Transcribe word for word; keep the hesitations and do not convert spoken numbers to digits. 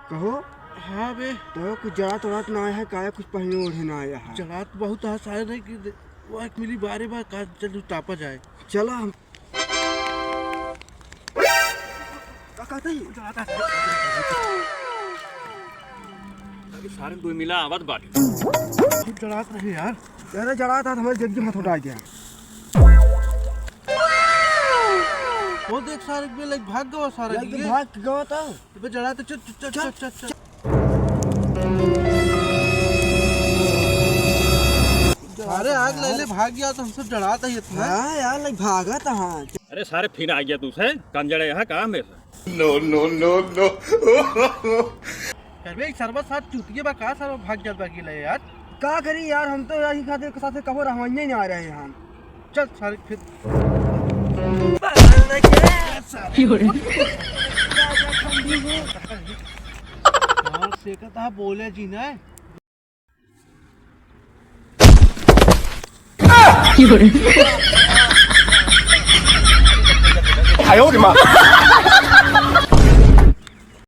कहो। हाँ बे। तो कुछ जड़ात वड़ात ना आया है, काहे कुछ पहिने ओढ़े ना आया है? जड़ात बहुत है सारे नहीं कि दे-, वो एक मिली बारे बार का चल तापा जाए। चला हम। का कहते ही? जड़ात है। अभी सारे दो मिला आवत बाटे। बहुत जड़ात रहे यार। अरे जड़ात है, हमारे जल्दी हाथ उठा गया। वो देख सारे बे लाइक भाग गवा सारे लाइक ये। भाग गवा तो। अबे जड़ा तो चल, चल, चल, चल, चल, चल। अरे आग ले ले, भाग गया तो हम सब जड़ात ही इतना। हाँ यार, लाइक भागा था, हाँ। अरे सारे फिर आ गया तू से, कंजड़े यहाँ काम है सर। No, no, no, no। अरे एक सरवा साथ चूतिए बा का, सरवा भाग जात बाकी ले यार। का करी यार, हम तो यही खातिर के साथ कबो रहवाइया ही ना आ रहे हैं हम। चल सारे फिर। हाँ, से कहता बोले जी ना। आयो रे माँ।